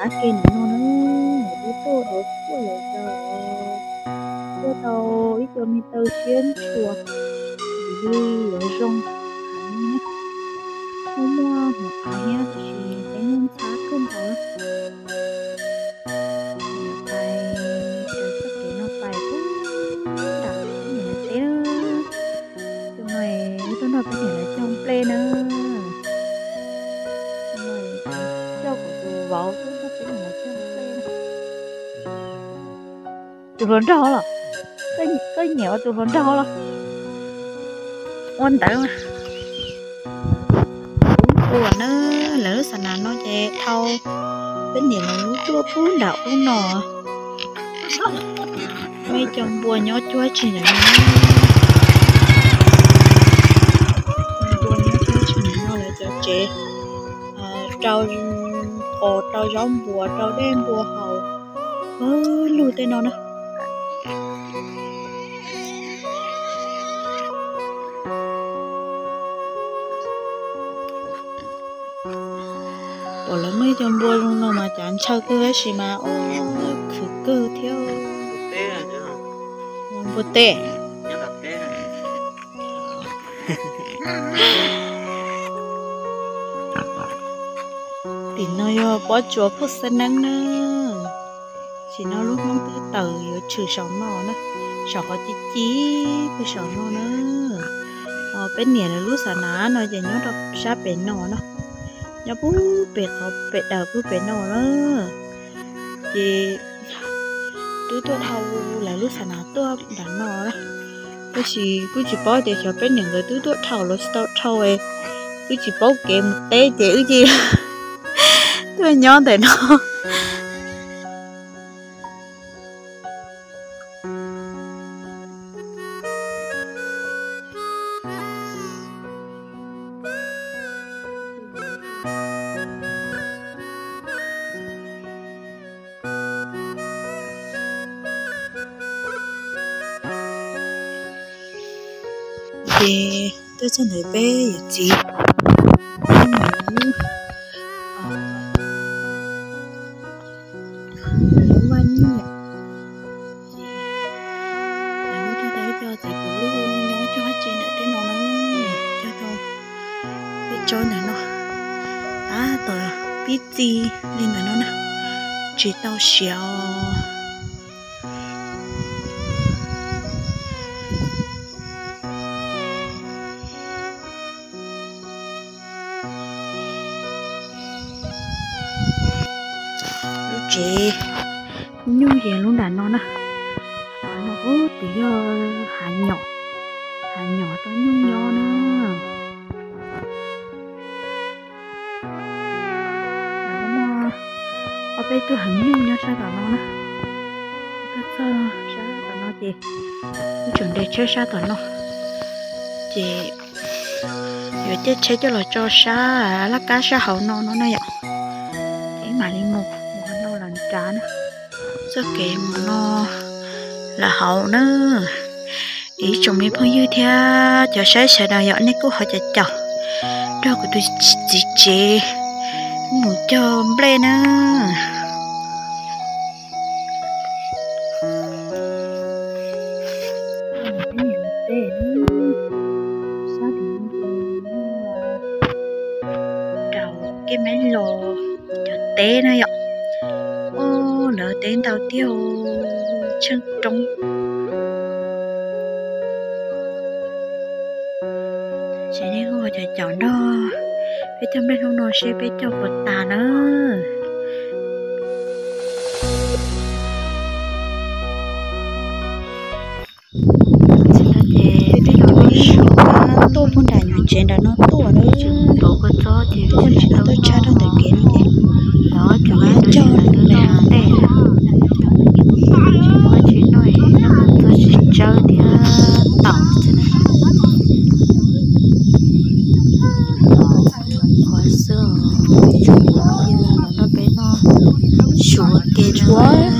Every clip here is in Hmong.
Qab ke ntawm no na, wb tuaj dua puag lawm txog, tuaj tau ib co me taw siab ntshua, kuv li yuav zoo heev ne. Muaj muaj hmoov av thiab tiam sis peb muaj ntxhab kawg nkaus. Pais raws txoj kev no pais puag nram peb niam lawv teb na. Xyoo no wb tuaj nrog peb niam lawv cog nplej na. Xyoo no coj kuv tus vauv tuaj nrog peb niam lawv cog nplej na. Tus hluas nraug los, koj nyiam ua tus hluas nraug los? Ua ntawd mas. Ua na, lawv lub xa nas no ces dhau peb niam lawv lub tuaj puag nram ub no. Muaj ib co npua nyob cuab tsis ntawm no. Npua nyob cuab tsis ntawm no lawv cov tsev, rau qos rau zaub npua rau dej npua haus, lug tej no na. Pom lawv muaj ib co npua zoo no mas cav ntshaw kawg tab sis mas ua khwv kawg thiab. Npua teb. Tim no yog pob tsuas phuj xab neeb na. Sim no lub hnub twb tawm yuav tshwm saum no na, saum qhov ci ci pem saum no na. Peb niam lawv lub xa nas no ces nyob rau sab pem no na, nyob puag pem qhov pem daws puag pem no na. Ces twb tuaj dhau lawv lub xa nas tuaj nram no na, tab sis kuj tsis paub tias xyov peb niam nkawd twb tuaj dhau los tsis tau dhau, kuj tsis paub kev mus teb ces wb cia li tuaj nyob ntawm no. Ces tuaj txog ntawd peb yawm txiv, lub vaj nyiaj, ces lawv muab cog tau ib co txiv puv lub nyob cog hab tse ntawm tej no na, cog tau peb tsob ntawm no, tab tom pib txi li ntawm no na, tsis tau siav os. Lub tsev nyuj ces lub nram no na, no ub twb yog hav nyom, hav nyom rau nyuj nyob na. Muaj ob peb tug heev nyuj nyob sab tom no na. Tuaj txog sab tom no ces wb tseem nres tsheb sab tom no, ces yuav caij tsheb coj los tso sab laj kab sab hauv no no na yom. Ces mam li mus, mus hauv no los nrad na. Txoj kev mus no lawm hauv na. Ib tsoom me phooj ywg thiab cov saib sawv daws yom, nej kuj ho caum caum nrog kuv tus txiv tsev mus cog nplej na. Rau kev me los cov teb na yom. Ub, lawv teb ntau tiag, tsheej roob. Ces nej kuj caum caum nrog peb cog nplej hnub no seb peb cog puas tas na. Txij no ces peb los tuaj puag nram nyuam tsev nram no tuaj na, tuaj tsis tau tuaj tshab rau ntawm kev no ces lawv cog lawm hauv ntej, tsis muaj tsis noj, tsis tsawb thiab taum xwb na. Qhuav xwb os, los nrog peb noj suav ke tshuav.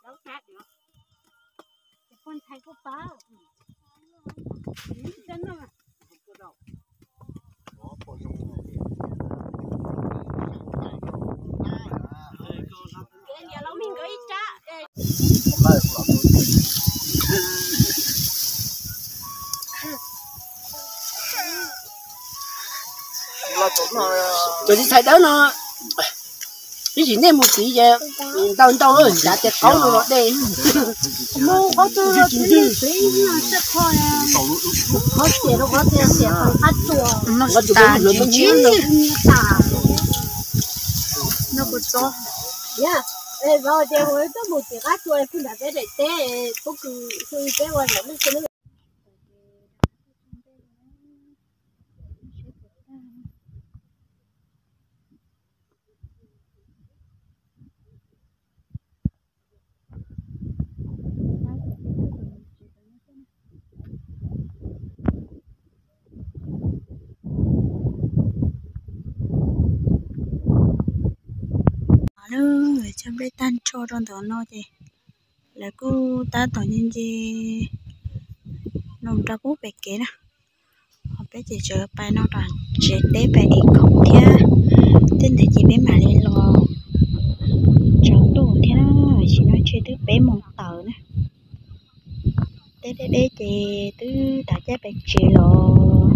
Cov txiv ntxhais dawb no, ib sim nej mus txiv ces ntau ntau nrad tias qaub no los dej. Qhov tias rau qhov tias tias qab tsuas, qhov tsis tas tsis ntsib. No kuv txob. Vauv tias kuv twb mus txiv qab tsuas pug nram peb daim teb, pob kws xwb peb ua nram lub tsev. Lawv cog nplej tag nrho rau ntawm no ces lawv kuj tab tom nce nce no rau pub pem kev na. Ho peb ces tseem pais no rau tsev teb pem ev khoom thiab, tej ntawd ces peb mam li los tsaus ntuj thiab na. Tam sim no tsheb twb peb moos tawm na. Teb deb deb ces twb rov caij pem tsev los.